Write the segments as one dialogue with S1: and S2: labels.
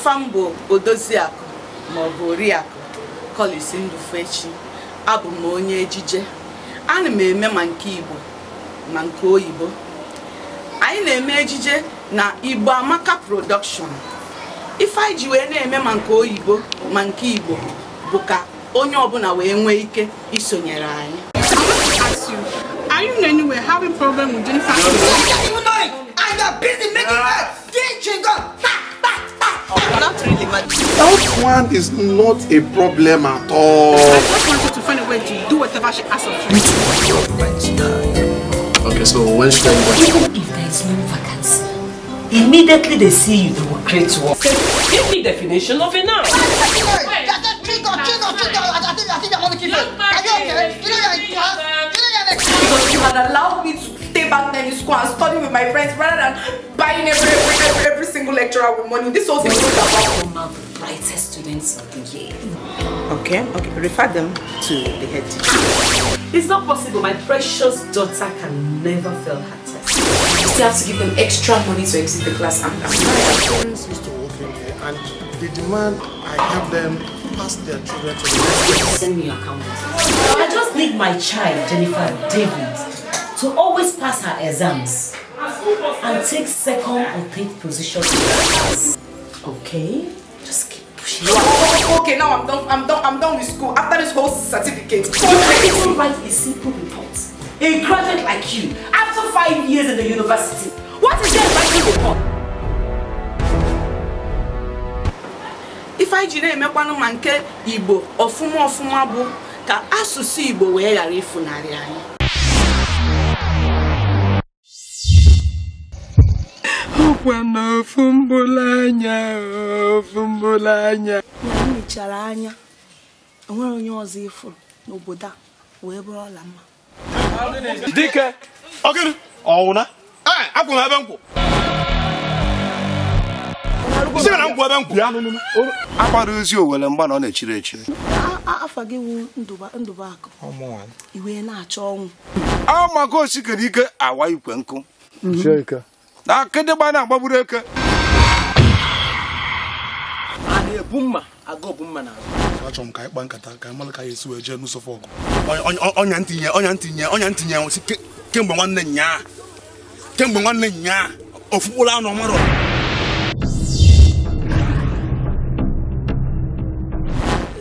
S1: Afa m bụ Odoziakụ maọbụ Oriakụ Collins Ndufechi. Abụ m onye ejije. Ana m eme ma nke Igbo ma nke oyibo. Anyị na-eme ejije na Igbo Amaka Production. Ife anyị ji wee na-eme ma nke oyibo ma nke Igbo bụ ka onye ọbụla wee nwee ike isonyere anyị.
S2: Ask you, are you in any way having problem with Jennifer?
S3: You know it. And you're busy making that chewing gum.
S1: Not really much.
S4: That one is not a problem at all.
S2: I just want you to find a way to do whatever she asks of you.
S5: Okay, so when should I go?
S6: Even if there is no vacancy, immediately they see you, they will create work.
S7: Give me definition of a noun.
S1: Because you had allowed me to stay back then in school and study with my friends rather than buying every single lecturer with money. This whole thing is about
S6: one of the brightest students of the year.
S1: Okay, refer them to the head teacher.
S7: It's not possible. My precious daughter can never fail her test.
S8: You still have to give them extra money to exit the class. I'm tired.
S4: Parents used to work in here and they demand I help them pass their children to the next class.
S6: Send me your account. I just need my child, Jennifer David, to always pass her exams and take second or third position in her class. Okay? Just keep pushing.
S1: Okay, now I'm done with school. After this whole certificate.
S6: You can't even write a simple report. A graduate like you, after 5 years in the university, what is there writing report?
S1: Ife anyị ji na-emekwanụ ma nke Igbo ọfụma ọfụma bụ ka asụsụ Igbo wee ghara ifunarị anyị.
S9: Na m mechara anya, enwere onye ọzọ ịfụrụ n'obodo a wee bụrụ ọla mma.
S10: Dike, ogini, ọwụna, akwụ m ebe nkwụ.
S11: Agbara ozi owele mgba na ọ na-echiri echiri.
S9: Afa gị wu Ndụbụakụ. Iwe na-achọ ọnwụ.
S11: Amago osikere ike awa ikwe nkụ. Na akịdịgba na-agbagburu eke.
S12: A na-ebu mma aga obu mma n'azụ.
S4: Achọrọ m ka anyị kpaa nkata ka anyị mara ka anyị esi wee jee n'ụsọfọ ọgụ.
S10: Ọnya ntinye kemgbe nwanne nyaa ofu mkpụrụ anụ ọmarọ.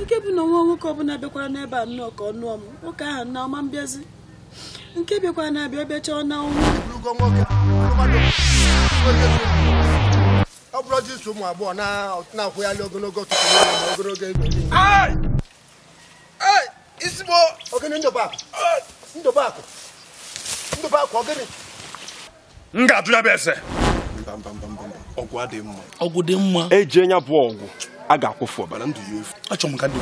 S9: Nke bụ na nwa nwoke ọbụla bịakwara n'ebe a nnọọ ka ọ nụọ m, nwoke ahụ na ọma mbịazi. Nke bịakwara na-abịa bịacha ọ na ọnwụ.
S13: Ọ bụrụ ji ụmụ agbọghọ na-akwụghalị ogologo tupu ogologo ego. Ogene Ndụbụakụ. Ndụbụakụ ogene.
S10: M ga-atụ ya bụ ese.
S4: Ọgwụ adịghị mma.
S12: Ọgwụ dị mma.
S10: Eji enya bụ ọgwụ. A ga-akwụfu ọbara ndụ ya efu.
S4: Achọrọ m ka ndụ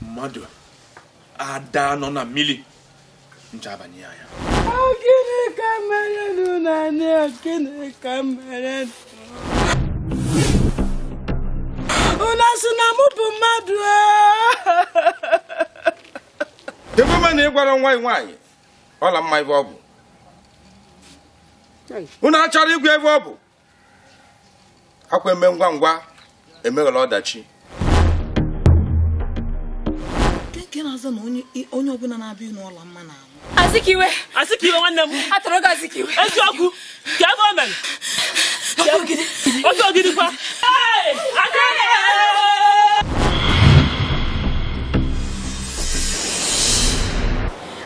S10: mmadụ ada nọ na mmiri ncha abanye ya.
S9: Gịnị ka mere na gịnị ka mere? Unu asị na mụ bụ mmadụ.
S11: Ebe na ị gwara nwa nwaanyị ọla mma ibe ọ bụ. Unu achọrọ igwe ebe ọ bụ. Akwa eme ngwa ngwa emeghela ọdachi.
S9: Nke na-azọ na onye ọbụla na-abịa n'ụlọ mma na-anwụ.
S7: Azikiwe! Azikiwe nwanne m! Atọrọ gị Azikiwe! Eziokwu! Ka ebe o mere! Ofe ogidi kwa!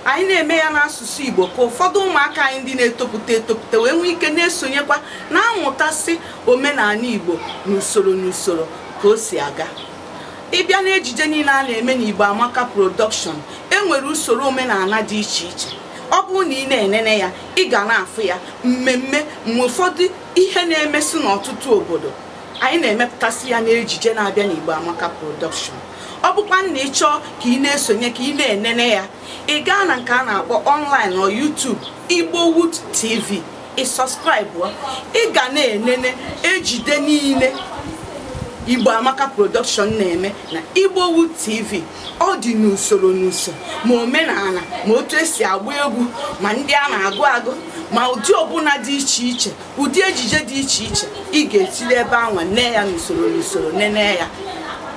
S1: Anyị na-eme ya n'asụsụ Igbo ka ụfọdụ ụmụaka anyị ndị na-etopụta etopụta wee nwee ike na-esonyekwa na-amụtasị omenala Igbo n'usoro n'usoro ka o si aga. Ịbịa n'ejije niile a na-eme n'Igbo Amaka Production, e nwere usoro omenala dị iche iche. Ọ bụrụ na ị na-enene ya, ị ga na-afụ ya mmemme ma ụfọdụ ihe na-emesi n'ọtụtụ obodo. Anyị na-emepụtasị ya n'ejije na-abịa n'Igbo Amaka Production. Ọ bụkwa na ị chọọ ka ị na-esonye ka ị na-enene ya, ị gaa na nke a na-akpọ online ọ YouTube Igbowood TV, ị sọskraịbụ, ị ga na-enene ejide niile Igbo Amaka Production na-eme na Igbowood TV. Ọ dị n'usoro n'usoro, ma omenala, ma otu esi agba egwu, ma ndị a na-agụ agụ, ma ụdị ọbụla dị iche iche, ụdị ejije dị iche iche ị ga-etiri ebe anwa nee ya n'usoro n'usoro, nene ya.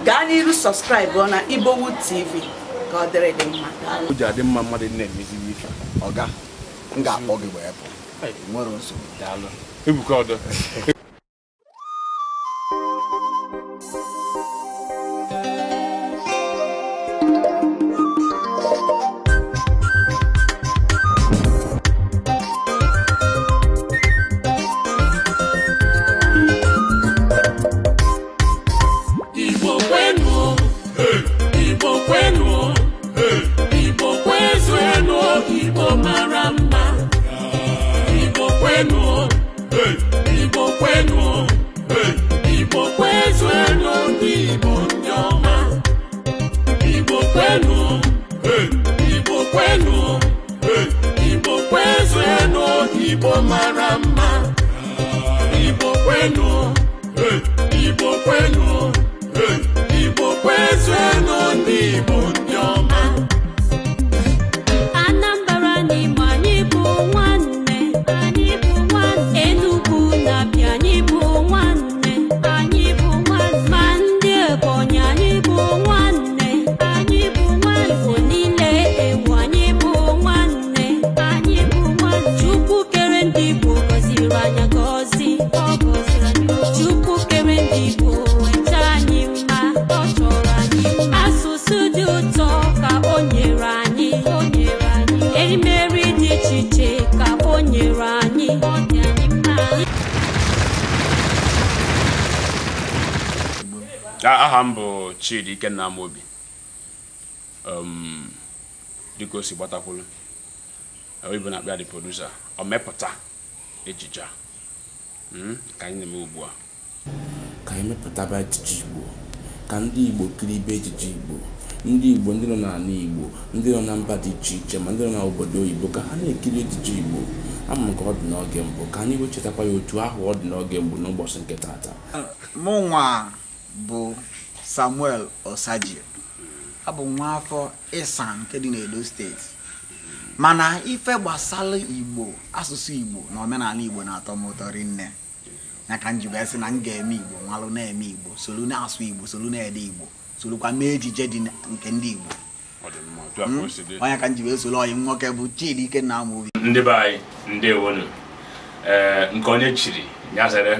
S1: Gaa n'iru subscribe na Igbowood TV ka ọ dịrị gị mma.
S11: O ji adị mma mmadụ na-emeziri ife.
S13: Ọga, m ga-akpọ gị wee pụ. Nwere nsogbu.
S11: Daalụ. Ebuka ọdọ. Aha m bụ Chidi Ikenna Amobi. Dịka o si gbatakwulu, oyibo na-akpọ ya the producer, ọ mepụta ejije ka anyị na-eme ugbu a.
S5: Ka anyị mepụtaba ejije Igbo, ka ndị Igbo kiribe ejije Igbo, ndị Igbo ndị nọ n'ala Igbo, ndị nọ na mba dị iche iche, ma ndị nọ n'obodo oyibo, ka ha na-ekiri ejije Igbo. Ama m ka ọ dị n'oge mbụ, ka anyị wechetakwa ya otu ahụ ọ dị n'oge mbụ n'ụbọchị nke taata.
S3: Mụnwa bụ Samuel Osaji, abụ nwa afọ Ịsa nke dị n'Edo steeti. Mana ife gbasara Igbo, asụsụ Igbo na omenala Igbo na-atọ m ụtọ rinne. Ya ka m ji wee sị na m ga-eme Igbo, nwalụ na-eme Igbo, solu na-asụ Igbo, solu na-ede Igbo, solukwa mee ejije dị nke ndị Igbo. Onye ka m ji wee solo ọyị nwoke bụ Chidi Ikenna Amobi.
S10: Ndị be anyị, ndewonu. Nke onye chiri ya zere.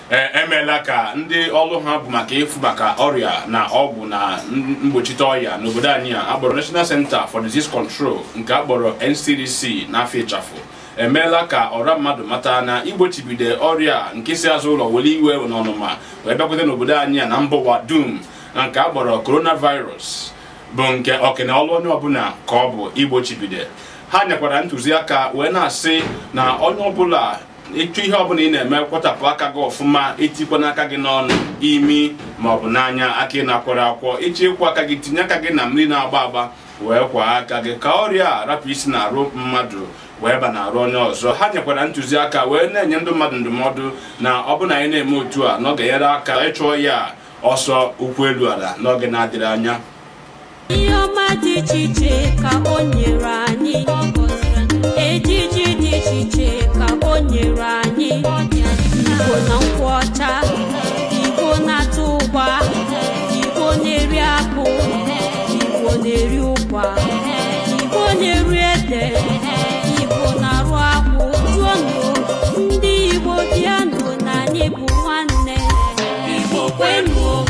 S10: Emeela ka ndị ọrụ ha bụ maka ịfụ maka ọrịa na ọgwụ na mgbochite ọrịa n'obodo anyị a akpọrọ National Center for Disease Control nke akpọrọ NCDC n'afọ ịchafụ emeela ka ọra mmadụ mata na igbochibido ọrịa nke si azụ ụlọ were iwe n'ọnụma wee bịakwute n'obodo anyị a na mba ụwa dum na nke akpọrọ coronavirus bụ nke okene ọlụ onye ọbụla ka ọ bụ igbochibido. Ha nyekwara ntụziaka wee na-asị na onye ọbụla ịchụ ihe ọbụla ị na-eme kwatapụ aka gị ọfụma, itikwa n'aka gị n'ọnụ, imi ma ọ bụ n'anya, aka ị na-akwọrọ akwọ, ịchọ ịkwọ aka gị tinye aka gị na mmiri na-agba agba wee kwa aka gị ka ọrịa rapụ isi na-arụ mmadụ wee ba na-arụ onye ọzọ. Ha nyekwara ntụziaka wee na-enye ndị mmadụ ndụmọdụ na ọ bụ na anyị na-eme otu a na ọ ga-enyere aka ịchụ ya ọsọ ụkwụ elu ala n'oge na-adịrị anya.
S14: Ihe ọma dị iche iche ka o nyere anyị, ejiji dị iche iche ka o nyere anyị, Igbo na nkwụ ọcha, Igbo na-atụ ụgba, Igbo na-eri akpụ, Igbo na-eri ụkwa, Igbo na-eri ede, Igbo na-arụ akwụ. Jụọnụ ndị Igbo bịanụ na anyị bụ nwanne. Igbo kwenu,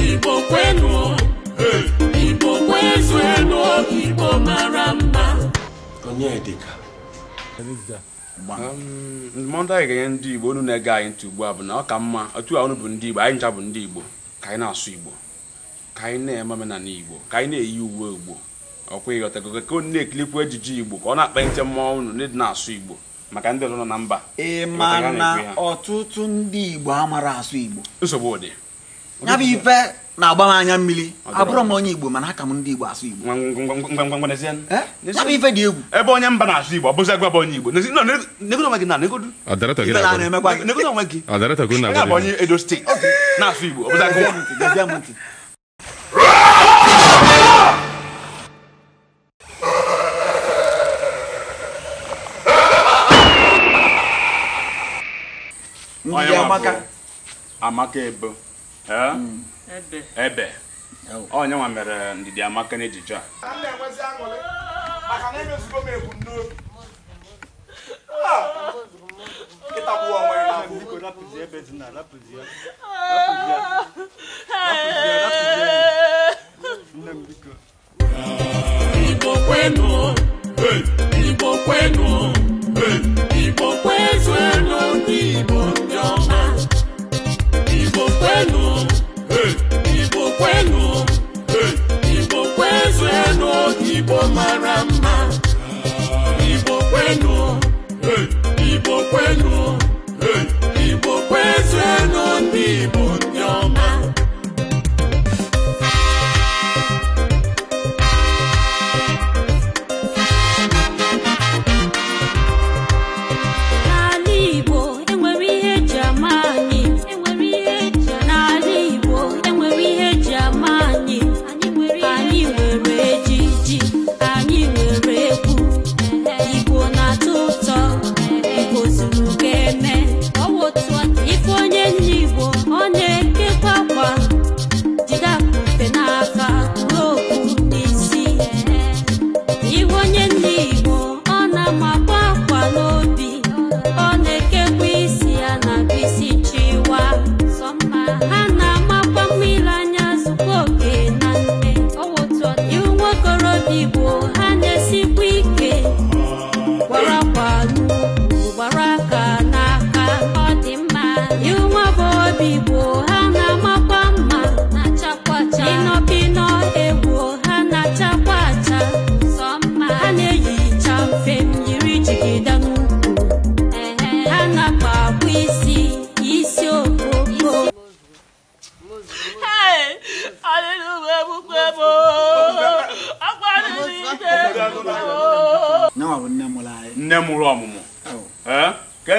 S14: Igbo kwenu, Igbo kwezuenu, Igbo mara mma.
S11: Onyedika.
S10: Ndụmọdụ anyị ga-enye ndị Igbo unu na-ege anyị ntị ugbu a bụ na ọ ka mma otu a unu bụ ndị Igbo, anyị ncha bụ ndị Igbo, ka anyị na-asụ Igbo, ka anyị na-eme omenala Igbo, ka anyị na-eyi uwe Igbo, ọkwa ịghọtago, ka unu na-ekilikwa ejije Igbo ka ọ na-akpa mmụọ unu ndị na-asụ Igbo maka ndị nọ na mba.
S3: Ị ma na ọtụtụ ndị Igbo amara asụ Igbo.
S10: Nsogbu dị.
S3: Ya bụ ife na-agba m anya mmiri. Abụrụ m onye Igbo mana aka m ndị Igbo asụ Igbo. Ya bụ ife dị egwu.
S10: Ebe onye mba na-asụ Igbo, ọ bụzi agwa bụ onye Igbo. Negodu onwe gị na negodu. Negodu onwe gị. Onye bụ onye Edo steeti na-asụ Igbo, ọ bụzi agwa.
S3: Amaka.
S10: Amaka ebo. Ebe. Onye nwa mere Ndidi Amaka n'ejije a.
S7: Igbo kwenu, Igbo kwenu, Igbo kwezuenu, Igbo ndị ọma. Igbo kwenu, Igbo kwenu, Igbo kwezuenu, Igbo mara mma. Igbo kwenu, Igbo kwenu, Igbo kwezuenu, Igbo ndị ọma.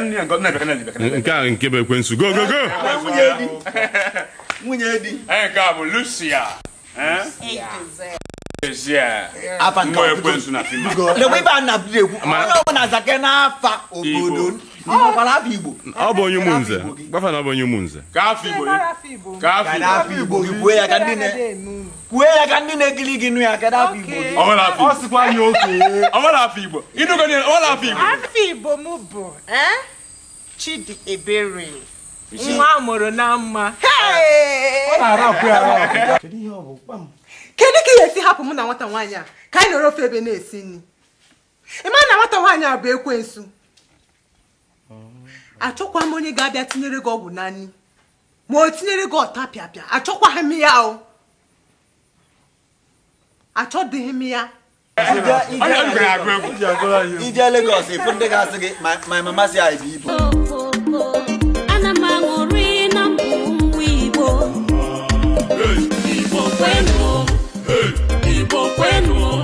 S11: Nke a nke bụ ekwensu. Go go go.
S3: Nwunye di.
S10: Nke a bụ Lucia. Lucia. Nwa ekwensu na fim.
S3: Lekwa ibe a na-abụ ekwu. Onye ọbụla zake n'afa obodo. Igbo.
S11: Ọ bụ onye Umunze. Gbafa na ọ bụ onye Umunze.
S10: Ka afọ Igbo. Ka
S3: afọ Igbo gị kwuo ya ka ndị na kwuo ya ka ndị na-ekiri gị nụ ya kedu afọ Igbo gị.
S10: Ọ nwere afọ Igbo. Ọ sịkwa anyị oke. Ọ nwere afọ Igbo. Ịnụgo ọ nwere afọ Igbo.
S15: Afọ Igbo m bụ Chidi Ebere. Nwa amụrụ na mma.
S4: Ọ na-arapụ ya arapụ. Kedu ihe ọ bụ?
S15: Kedu ka ị ga-esi hapụ mụ na nwata nwaanyị a ka anyị nọrọ ofe ebe na-esi nri? Ị ma na nwata nwaanyị a bụ ekwensu. Achọkwa m onye ga-abịa tinyere gị ọgwụ na nri ma o tinyere gị ọta pịapịa. Achọkwaghị m ya o. Achọdịghị m ya.
S3: Ije Lagos ịfụ ndị ga-asị gị my mama si anyị bụ Igbo.
S14: Ana m aṅụrị na mbụ nwa Igbo.
S7: Igbo kwenu, Igbo kwenu,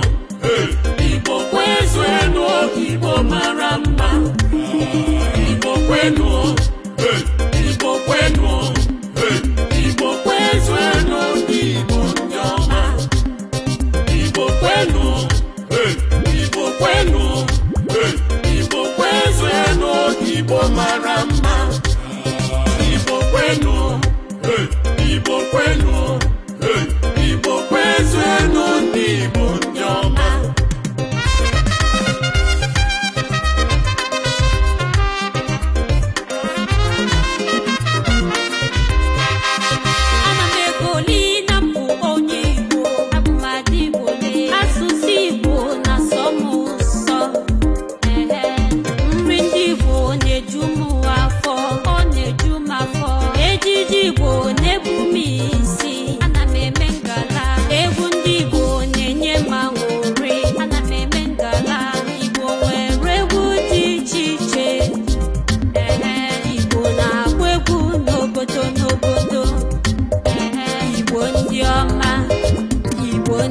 S7: Igbo kwezuenu, Igbo mara mma. Igbo kwenu, Igbo kwenu, Igbo kwezuenu, Igbo ndị ọma. Igbo kwenu, Igbo kwenu, Igbo kwezuenu, Igbo mara mma. Igbo kwenu, Igbo kwenu, Igbo kwezuenu, Igbo ndị ọma.
S14: N'obodo n'obodo.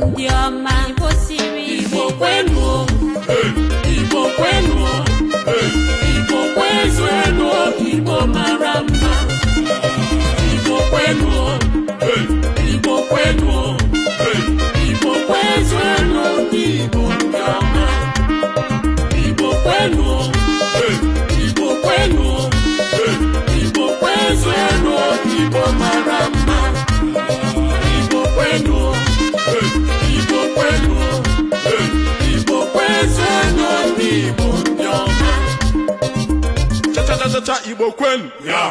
S14: ndị ọma. Igbo siri Igbo kwenu, Igbo kwenu, Igbo kwezuenu, Igbo mara mma. Igbo kwenu, Igbo kwenu, Igbo kwezuenu, Igbo ndị ọma. Igbo kwenu, Igbo kwenu, Igbo kwezuenu, Igbo mara mma. Igbo kwenu, Igbo kwenu, Igbo kwezuenu, Igbo ndị ọma.
S16: Cha cha cha cha Igbo kwenu. Ya.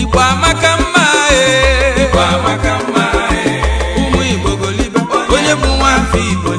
S17: Igbo amaka mma, ụmụ Igbo golibe, onye bụ nwa afọ Igbo.